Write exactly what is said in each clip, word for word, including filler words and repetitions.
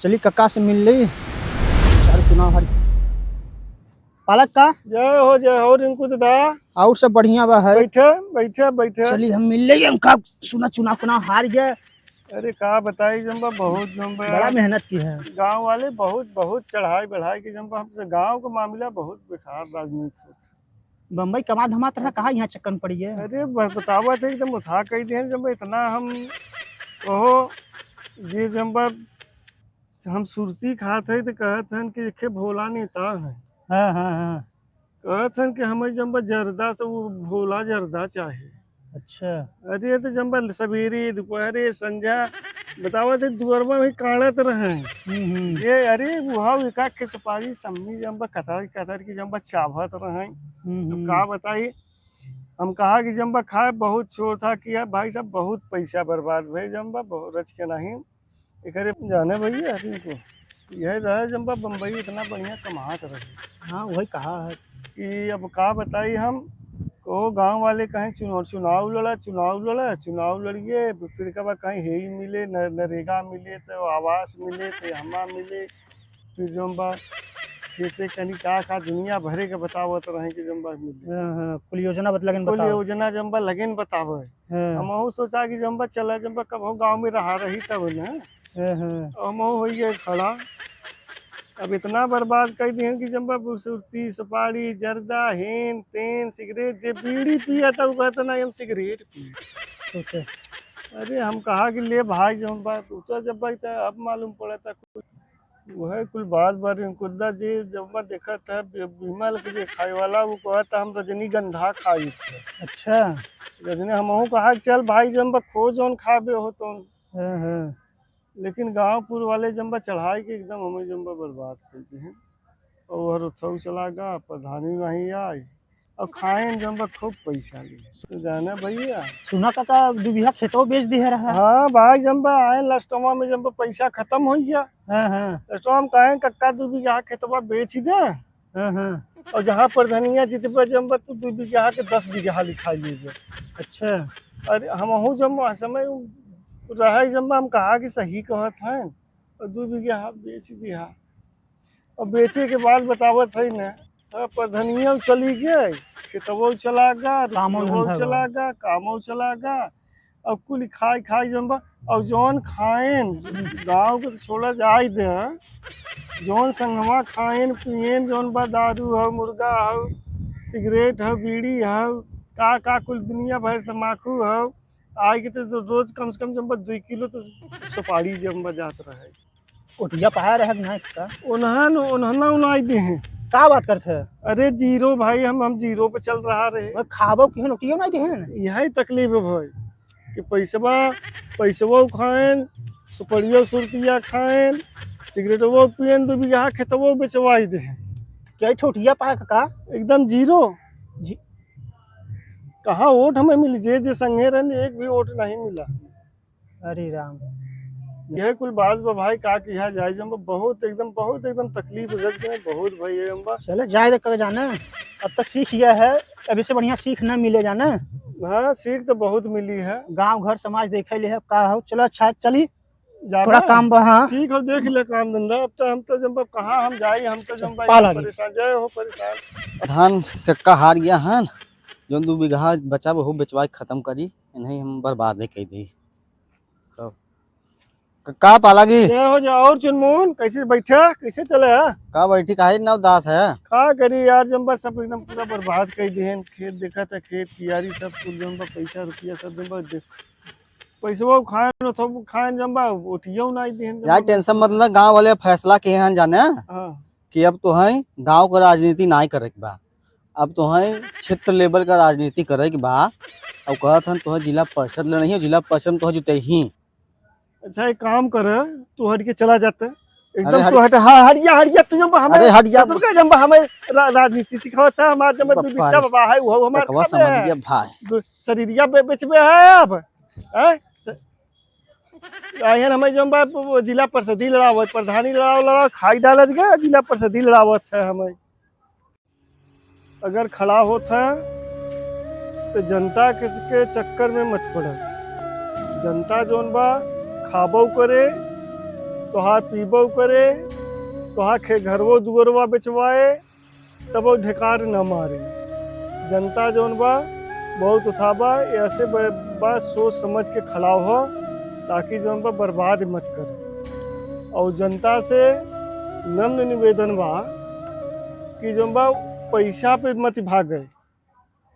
चली कक्का से मिल ली। सारे चुनाव हार। पालक का? जय हो, जय हो रिंकू दादा। और सब बढ़िया बा है? बैठे, बैठे, बैठे। चली हम मिल ली, हम का सुना चुनाव, चुनाव हार गए। अरे का बताई जम्बा, बहुत जम्बा बड़ा यार। मेहनत की है। गाँव वाले बहुत, बहुत चढ़ाई बढ़ाई की जम्बा, हमसे गाँव का मामला बहुत बेकार राजनीति होता। बम्बई कमा धमात रहा, कहाँ यहाँ चक्कर में पड़ी है? अरे ब-, बतावत है एकदम उठा कह दिए जम्बा, इतना हम कहो जी जम्बा, हम सुरती खात है तो कहत हन कि एके भोला नेता है। हाँ, हाँ, हाँ। कहत हन कि हमें जम्बा जर्दा से वो भोला जर्दा चाहे। अच्छा। अरे तो जम्बा सवेरे, दोपहरे, संझा, बतावत है दुअरवा में काढ़त रहे। हम्म, हम्म। ये अरे वो एका के सुपारी सम्मी जम्बा कतर कतर की जम्बा चाभत रहे। हम्म, तो हम्म। का बताई, हम कहा कि जम्बा खाए बहुत छोट था कि यार भाई साहब बहुत पैसा बर्बाद भए जम्बा, बहुत रच के नहीं। एकरे जाने भैया, अरे को यह रहे जम्बा बम्बई इतना बढ़िया कमात रहे। हाँ, वही कहा है। कि अब का बताई हम, को गाँव वाले कहें चुनाव, चुनाव लड़ा, चुनाव लड़ा, चुनाव लड़िए, फिर के बाद कहीं हेई मिले, न-, नरेगा मिले, तो आवास मिले, तो हमा मिले, फिर जम्बा खेते कनी का, का दुनिया भरे के बतावत रहे कि जम्बा मिले। हाँ, हाँ, कुल योजना बत-, लगन कुल बतावत। योजना जम्बा लगन बतावे। हाँ। हमहू सोचा कि जम्बा चला, जम्बा कबहू गाँव में रहा रही तब न। हाँ, हाँ। हमहू होइए खड़ा। अब इतना बर्बाद कर दिहन कि जम्बा सुरती, सुपारी, जर्दा, हेन, तेन, सिगरेट, जे बीड़ी पिया था, वो कहता, "नहीं, हम सिगरेट पिए।" सोचे। अरे, हम कहा कि ले भाई, जौन बा, उतर जब भाई, त अब मालूम पड़ा था कुछ। वह कुल बात बा रिंकुदा जी, जब मैं देखत है, बि-, बिमल के जे खाए वाला, वो कहत है, "हम रजनीगंधा खाई थे।" अच्छा। रजनी, हमहू कहा कि चल भाई, जब बा खो जौन खाबे हो तो। हाँ, हाँ। लेकिन गाँवपुर वाले जब बा चढ़ाई के एकदम हमें जब बा बर्बाद कर दिए। और हर उठाऊ चला गा, प्रधानी नहीं आई। और खाएन जब बा खूब पैसा लिए। तो जाना भैया। सुना काका, दू बीघा खेतवा बेच दिहे रहा। हाँ भाई, जब बा आए लास्टवा में जब बा पैसा खत्म हो गया। हाँ, हाँ। लास्टवा में कहें, "कक्का, दू बीघा खेतवा बेच ही दे।" हाँ, हाँ। और जहाँ प्रधानिया जितबे जब बा, तू दू बीघा के दस बीघा लिखा लीजिए। अच्छा। अरे, हमहू जब बा समय रहे जब बा, हम कहा कि सही कहत हैं, और दू बीघा बेच दिया। और बेचे के बाद बतावत है न, अब प्रधनिया चली गए, खेतवो चला गा, कामो रुपयो धंधा चला बा। गा, कामो चला गा। अब कुल खाई खाई जौन बा, और जौन खाएन, गाँव के तो छोड़ा जाए दे, जौन संगमा खाएन पिएन, जौन बा दारू हो, मुर्गा हो, सिगरेट हो, बीड़ी हो, का का कुल दुनिया भर तम्बाकू हो, आए के तो रोज कम से कम जौन बा दुई किलो तो सुपारी जौन बा जात रहे। ओटिया पाया रहे कि नाहीं का? उन्हन, उन्हन ना उनाई दे हैं। का बात करत है? अरे जीरो भाई, हम, हम जीरो पे चल रहा रहे। वो खाबो किहन ओटियो नाहीं दे हैं? यही तकलीफ है भाई कि पैसवा, पैसवो खाएन, सुपड़ियो सुरतिया खाएन, सिगरेटवो पिएन, दू बीघा खेतवो बेचवाई दे हैं। क्या ठोटिया पाया का? एकदम जीरो। जी। कहाँ वोट हमें मिली? जे, जे संगे रहने एक भी वोट नहीं मिला। अरे राम। यह कुल बात बा भाई, का किया जाए, जब बहुत एकदम, बहुत एकदम तकलीफ रच गए, बहुत भाई, ये बा। चले जाए दे, कह जाने, अब तो सीख गया है, अभी से बढ़िया सीख ना मिले जाने। हाँ, सीख तो बहुत मिली है। गाँव घर समाज देखे ले है, का हो, चलो अच्छा, चली, जाबे? थोड़ा काम बा, हाँ। ठीक हो, देख ले काम धंधा, अब तो हम तो जब कहाँ हम जाई, हम तो जब पा लागी। परेशान, जय हो परेशान। धान कक्का हार गया है, जौन दू बीघा बचा, वो बेचवा के खत्म करी, इन्हें हम बर्बाद नहीं कह दी। का, का, का पालागी? जय हो, जय। और चुनमुन, कैसे बैठा? कैसे चले है? का बैठी, काहे इतना उदास है? का करी यार, जम्बा सब एकदम पूरा बर्बाद कर दिए हैं। खेत देखा था, खेत कियारी सब कुल जम्बा, पैसा रुपया सब जम्बा दे-, पैसवा खाएन, तो खाएन जम्बा, ओटियो ना दिए हैं यार, जम्बा। Tension मत ले, गाँव वाले फैसला किए हैं जाने। हाँ। कि अब तो है गाँव का राजनीति नाई करे के बा, अब तो है क्षेत्र level का राजनीति करे के बा। अब कहत हन तो है जिला परिषद ले नहीं हो, जिला परिषद में तो है जुते ही। अच्छा, एक काम कर, तू हट के चला जाते। अरे एकदम हट तू हट, हाँ, हट जा, हट जा, तू जब हमें अरे हट जा। ससुर का जब हमें रा-, राजनीति सिखावत है, हमार जब बप्पा बिस्सा रे। बाबा है, वो हमार ककवा खाते समझ हैं। गया भाई। दो-, शरीरिया बे-, बेचबे है अब, हैं? स-, आयन हमें जब बा, वो जिला परिषदी लड़ावत, प्रधानी लड़ाव, लड़ाव, खाई डालत गए, जिला परिषदी लड़ावत है हमें। अगर खड़ा होत है, तो जनता किसके चक्कर में मत पड़े। जनता जौन बा, खाबो करे, तोहार पीबो करे, तोहार खे घरवो दुअरवा बेचवाए, तबो ढेकार न मारे। जनता जौन बा बहुत उठा बा, ऐसे ब-, बा सोच समझ के खड़ा हो, ताकि जौन बा बर्बाद मत करे। और जनता से नम्र निवेदन बा कि जौन बा पैसा पे मत भागे,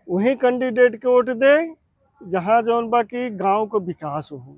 वही कैंडिडेट के वोट दे जहाँ जौन बा कि गांव को विकास हो।